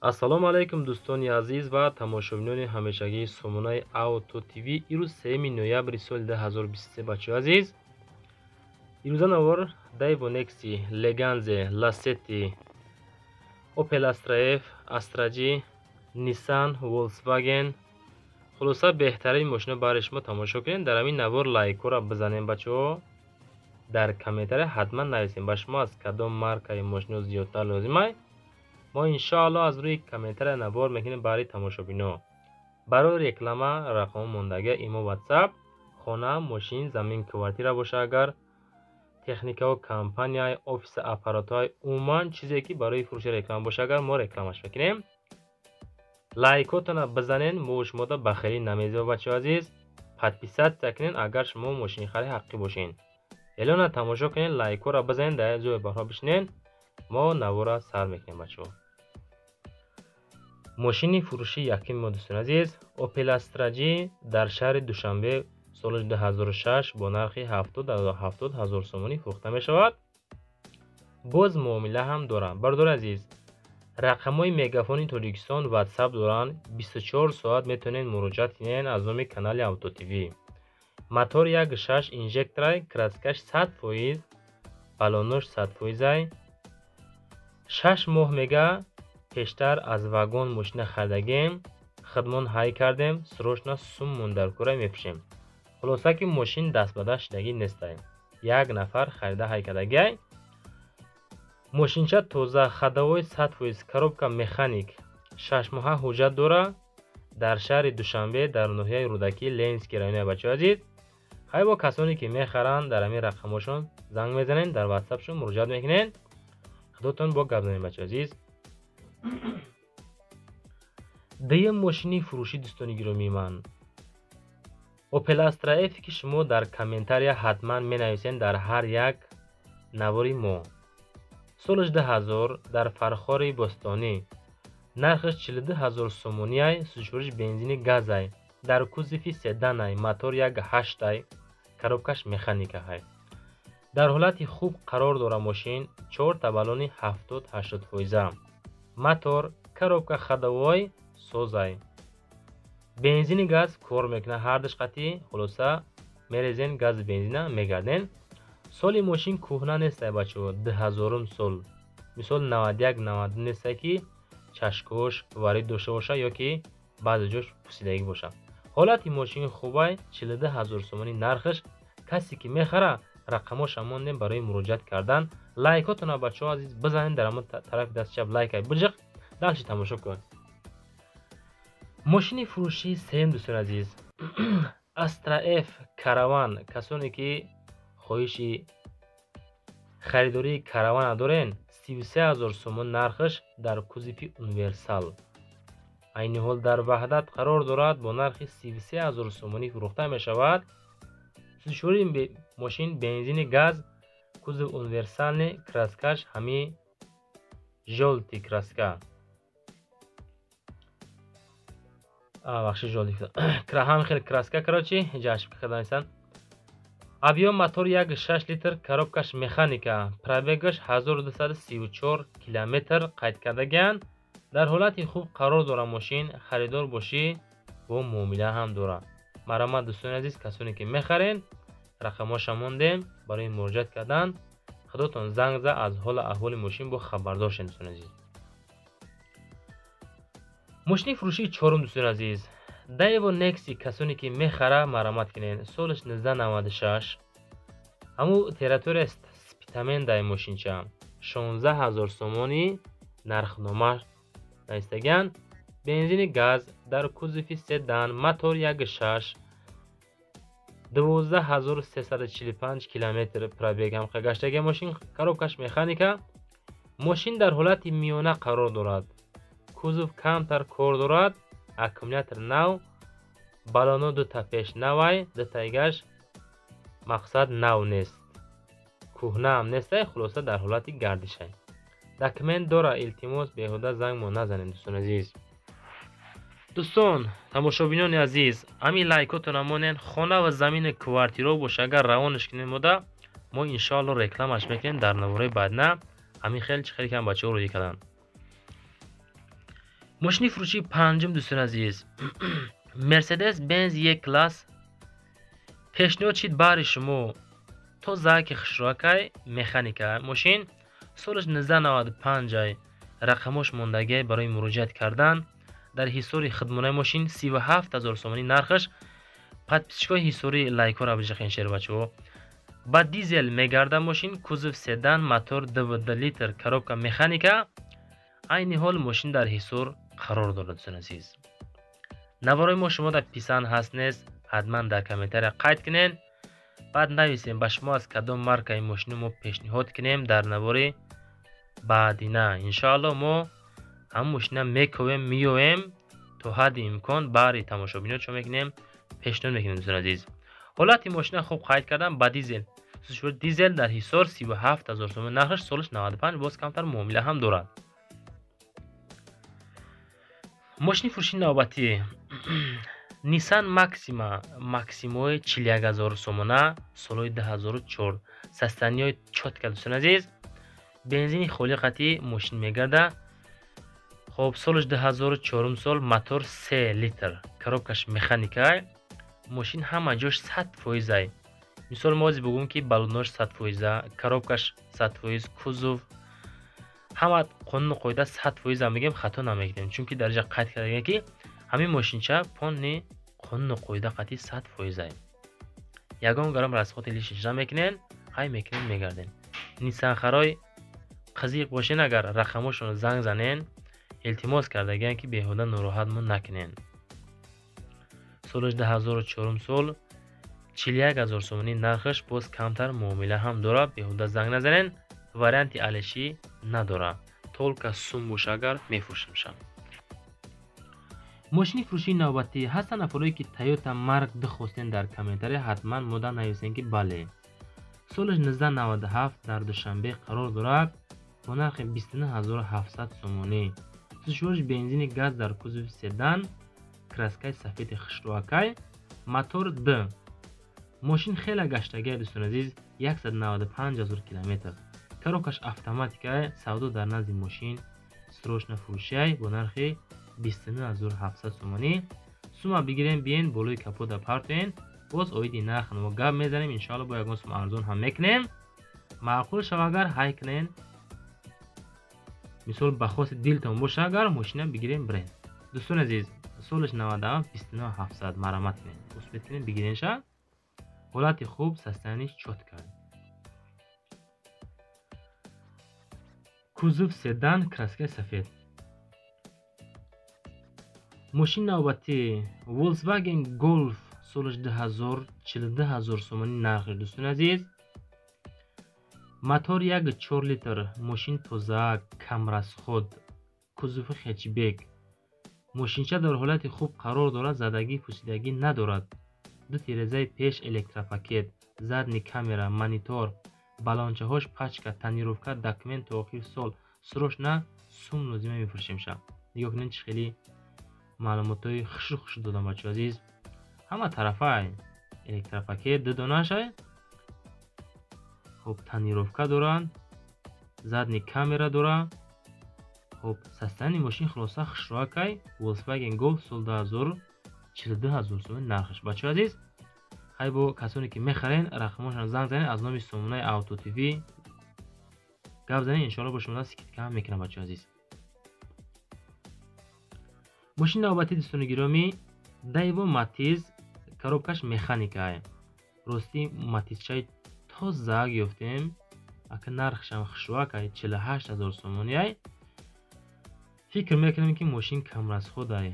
Ассалому алайкум, дӯстони азиз ва тамошобинони ҳамешагии сомонаи Авто ТВ. Ирӯз 3 ноябри соли 2023, бачаҳои азиз. Ирӯза навор Daewoo Nexi, Leganze, Lacetti, Opel Astra F, Astra G, Nissan, Volkswagen. Хулоса, беҳтарин мошино барои шумо тамошо кунед. Дар ҳамин навор лайкҳоро бизанем, бачаҳо. Дар комментария ҳатман нависем, ба шумо аз кадом маркаи мошино зиёдтар лозимай. Мо иншоалло аз рӯи комментария навор мекунем барои тамошобино. Барои реклама рақами мондагия имо, WhatsApp, хона, мошин, замин, квартира боша, агар техникао, компания, офис, аппаратҳои, умуман чизе ки барои фурӯши реклама боша, агар мо рекламаш мекунем. Лайкотона бизанен, мо шумода бахелӣ намезиба, бачаҳои азиз. Подписаться кунен, агар шумо мошинихари ҳақиқӣ бошен. Эълона тамошо кунен, лайкҳоро бизанен, дар як ҷои барҳо бишинен. Мо навора сар мекунем, бачаҳо. Мошини фурӯшии якуми мо, дӯстони азиз, Opel Astra G дар шаҳри Душанбе, соли 2006 бо нархи 70 ҳазор сомонӣ фурӯхта мешавад. Боз муомила ҳам дорад. Бародари азиз, рақамҳои Мегафони Тоҷикистон, WhatsApp доранд, 24 соат метавонед муроҷиат кунед аз номи канали Авто ТВ. Мотор 1.6 инжекторай, краскаш 100%, баллонош 100%ай. 6 моҳ мега пештар аз вагон мошина харидагем, хидмон ҳай кардем, срочно сум мундаркура мепӯшем. Хулоса ки мошин даст ба даст шидагӣ нестай. Як нафар харида ҳай кардагиай. Мошинча тоза, ходовой 100%, коробка механик, 6 моҳа ҳуҷҷат дора. Дар шаҳри Душанбе, дар ноҳияи Рӯдакӣ, Ленинский райони, бачаҳои азиз. Хай, бо касоне ки мехаранд, дар ҳамин рақамҳошон занг мезанед, дар ватсапшон муроҷиат мекунед. Худотон бо гап занед, бачаҳои азиз. Дуюм мошини фурӯшӣ, дӯстони гиромии ман, Opel Astra F, ки шумо дар комментария ҳатман менависед дар ҳар як навори мо. Солаш 2000, дар Фархори Бостонӣ, нархаш 42 ҳазор сомониай, сӯзишвориш бензини газай, дар кузови седанай, мотор 1.8-ай, коробкаш механикаҳай. Дар ҳолати хуб қарор дора мошин, чорта баллони 70-80 фоиза. Мотор, коробка, ходовой созай. Бензини газ кор мекунад ҳардуш қатъи. Хулоса, мерезен гази бензина, мегарден. Соли мошин кӯҳна нестай, бачаҳо, 2000-ум сол. Мисол, 91, 92 нестай, ки чашкош варид дошта боша ё ки баъзе ҷош пусидагӣ боша. Ҳолати мошин хубай, 42 ҳазор сомонӣ нархаш. Касе ки мехара, рақамҳоша мондем барои муроҷиат кардан. Лайкотона, бачаҳо азиз, бизанед, дар ҳамон тарафи дасти чап лайкай биҷиқ, дальше тамошо кун. Мошини фурӯшии сеюм, дӯстони азиз, Astra F Караван. Касоне ки хоҳиши харидории каравана дорен, 33 ҳазор сомон нархаш, дар кузови универсал. Айни ҳол дар Ваҳдат қарор дорад, бо нархи 33 ҳазор сомонӣ фурӯхта мешавад. Сӯзишвории мошин бензини газ, кузов универсальный, краскаш ҳами жёлтый краска. Бахши, жёлтый ҳам хел краска, короче, инҷа ошибка карданистанд. Объём мотор 1.6 литр, коробкаш механика, пробегаш 1234 километр қайд кардагианд. Дар ҳолати хуб қарор дора мошин, харидор бошӣ, бо муомила ҳам дорад. Марҳамат, дӯстони азиз, касоне ки мехарен, рақамҳоша мондем барои муроҷиат кардан. Худотон занг зад, аз ҳолу аҳволи мошин бо хабардор шед, дӯстони азиз. Мошини фурӯшии чорум, дӯстони азиз, Daewoo Nexi. Касоне ки мехара, марҳамат кунед. Солаш 1996, ҳамун территория Спитамен дай мошинча. 16 ҳазор сомонӣ нархнома навистагианд. Бензини газ, дар кузови седан, мотор 1.6, 12 345 километр пробег ҳам гаштагия мошин, коробкаш механика. Мошин дар ҳолати миёна қарор дорад. Кузов камтар кор дорад, аккумулятор нав, баллоно дута пеш навай, дутаигаш мақсад нав нест, кӯҳнаам нестай. Хулоса, дар ҳолати гардишай. Документ дора. Илтимос, беҳуда зангмо назанем, дӯстони азиз. Дӯстон, тамошобинони азиз, ҳамин лайкотона монен. Хона ва замини квартиро боша, агар равонаш кунем мода, мо иншоалло рекламаш мекунем дар навораи баъдна. Ҳамин хел чӣ хеле кам бачаҳо рӯӣ карданд. Мошини фурӯшии панҷум, дӯстони азиз, Мерседес Бенз Е класс пешниҳод шид баҳри шумо. Тозаки хушрӯакай, механика мошин, солаш 1995, рақамош мондагиай барои муроҷиат кардан. Дар Ҳисори хидмонаи мошин, 37 000 сомонӣ нархаш. Подписчикои Ҳисори лайкҳоро биҷахен, шербачаҳо. Ба дизел мегарда мошин, кузов седан, мотор 2,2 литр, коробка механика. Айни ҳол мошин дар Ҳисор қарор дорад. Дӯстони азиз, наворои мо шумо дар писанд ҳаст нест, ҳатман дар комментария қайд кунед. Баъд нависем, ба шумо аз кадом маркаи мошино мо пешниҳод кунем дар навори баъдина. Иншоалло, мо ҳамн мошина мековем, меёем, то ҳадди имкон баҳри тамошобино чо мекунем, пешниҳод мекунем. Дӯстони азиз, ҳолати мошина хуб қайд кардам, ба дизел, дизел, дар Ҳисор, 37 000 сомон нархаш, солаш 95, боз камтар муомила ҳам дорад. Мошини фурӯшии навбатӣ Нисан Максима, Максимои 41 000 сомона, солҳои 2004, состояниеи чётко. Дӯстони азиз, бензини холӣ қатӣ мошин мегарда. Хоб, солаш 2004 сол, мотор 3 литр, коробкаш механикай. Мошин ҳама ҷош 100%-ай. Мисол, мо ҳозир бигӯм, ки баллонош 100%-а, коробкаш 100%, кузов, ҳама қонуну қоида 100% мегӯем, хато намекунем, чунки дар ҷа қайд кардагем, ки ҳамин мошинча полный қонуну қоида қатъи 100%-ай. Ягон грамм расходи лишний намекунен, ҳай мекунен, мегарден. Нисанхарой қазиқ бошен, агар рақамошонро занг занен, илтимос кардагиам, ки беҳуда нороҳатмон накунен. Солаш 2004 сол, 41 000 сомонӣ нархаш, боз камтар муомила ҳам дорад. Беҳуда занг назанен, варианти алишӣ надорад, только сум боша агар мефурӯшемша. Мошини фурӯшии навбатӣ. Ҳастанд нафарое, ки Тойота Марк ду хостем, дар комментария ҳатман мода нависем, ки бале. Солаш 1997, дар Душанбе қарор дорад, бо нархи 29 700 сомонӣ. Сӯзишвориш бензини газ, дар кузови седан, краскаи сафеди хушрӯакай, мотор д. Мошин хеле гаштагиа, дӯстони азиз, 195 000 километр. Коробкаш автоматикай. Савдо дар назди мошин, срочно фурӯшиай, бо нархи 29 700 сомонӣ. Сума бигирем, биен болои капота партоен, боз оиди нарх мо гап мезанем. Иншоалло, бо ягон сум арзон ҳам мекунем. Маъқул шава агар, ҳай кунен. Мисол, ба хости дилтон боша агар, мошина бигирем, бирен. Дӯстони азиз, солаш 97, 29 700, марамат кунем, успеть кунем, бигиренша. Ҳолати хуб, состояниеш чётко, кузов седан, краскаи сафед. Мошини навбатӣ Volkswagen Golf, солаш 2000, 42 000 сомонӣ нархи. Дӯстони азиз, мотор 1,4 литр, мошин тоза, камрасход, кузови хэтчбек. Мошинча дар ҳолати хуб қарор дорад, задагӣ, пусидагӣ надорад. Ду тирезаи пеш электропакет, задний камера, монитор, балончаҳош пачка, тонировка, документ то охири сол. Срочно сум лозима, мефурӯшемша. Нигоҳ кунед, чӣ хеле маълумотҳои хушрӯ хушрӯ додам. Бачаҳо азиз, ҳама тарафай электропакет ду донаашай. Хоб, тонировка дорад, задний камера дорад. Хоб, состояние мошин хулоса хушрӯакай. Volkswagen Golf, сол 2000, 42 000 сомон нархаш. Бачаҳо азиз, хай, бо касоне ки мехарен, рақамошон занг занед, аз номи сомонаи Авто ТВ гап занед, иншоалло, бо шумо скидка ҳам мекунам. Бачаҳо азиз, мошини навбатӣ, дӯстони гиромӣ, Дайво Матиз, коробкаш механикае. Ростӣ, Матизчаи тозаак ёфтем ака, нархшам хушрӯакай, 48 000 сомониай. Фикр мекунем, ки мошин камрасходай.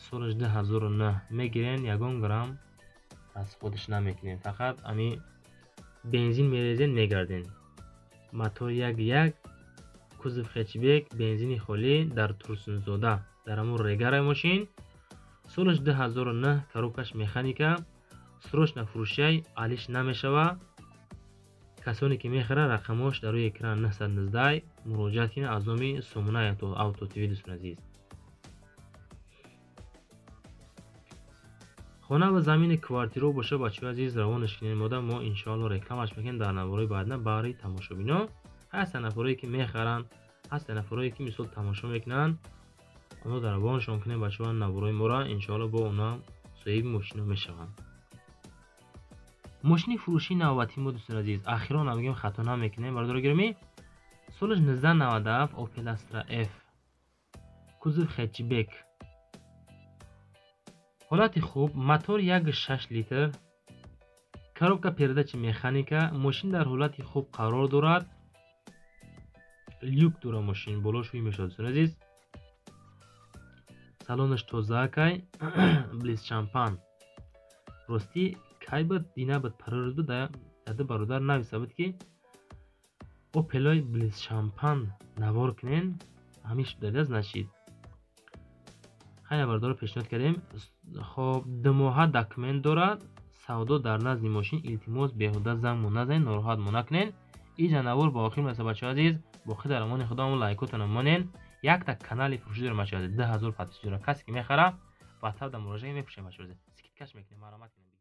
Солаш 2009, мегирен, ягон грамм расходаш намекунем, фақат ами бензин мерезен, мегарден. Мотор 1,1, кузов хэтчбек, бензини холӣ, дар Турсунзода, дар ҳамун регарай мошин. Солаш 2009, коробкаш механика, срочно фурӯшиай, алиш намешава. Касоне ки мехаранд, рақамҳош дар рӯи экран 919, муроҷиат кунед аз номи сомонаи Авто ТВ. Дӯстони азиз, хона ва замини квартирао боша, бачаҳои азиз, равонаш кунед мода, мо иншоалло рекламаш мекунем дар наворҳои баъдна баҳри тамошобино. Ҳастанд нафарое, ки мехаранд, ҳастанд нафарое, ки мисол тамошо мекунанд. Оно дар равоншон кунем бачаҳо наворои моро, иншоалло бо онам соҳиби мошино мешаванд. Мошини фурӯшии навбатии мо, дӯстони азиз, ахирон мегӯем, хато намекунем, бародаро гиромӣ. Солаш 1997, Opel Astra F, кузов хэтчбек, ҳолати хуб, мотор 1,6 литр, коробка передачи механика. Мошин дар ҳолати хуб қарор дорад, люк дора мошин, боло шӯй мешавад, дӯстони азиз. Салонаш тозаакай, блиск шампан. Ростӣ, кай буд, дина буд, парорӯз буд, яде бародар нависта буд, ки Опелои блиск шампан навор кунен. Ҳамиш дада, значит, хайна бародаро пешниҳод кардем. Хоб, 2 моҳа документ дорад. Савдо дар назди мошин. Илтимос, беҳуда зангмо назанед, нороҳатмо накунед. Иҷа навор ба охир мерасад, бачаҳо азиз. Боқӣ дар амони худо. Лайкотона монен. Якта канали фурӯшӣ дорем, бачаҳо азиз, 2000 подписчик дорад. Касе ки мехара, ватсап дар муроҷиат мепӯшем, бачаҳо азиз, скидка ш мекунем, маромат кунем.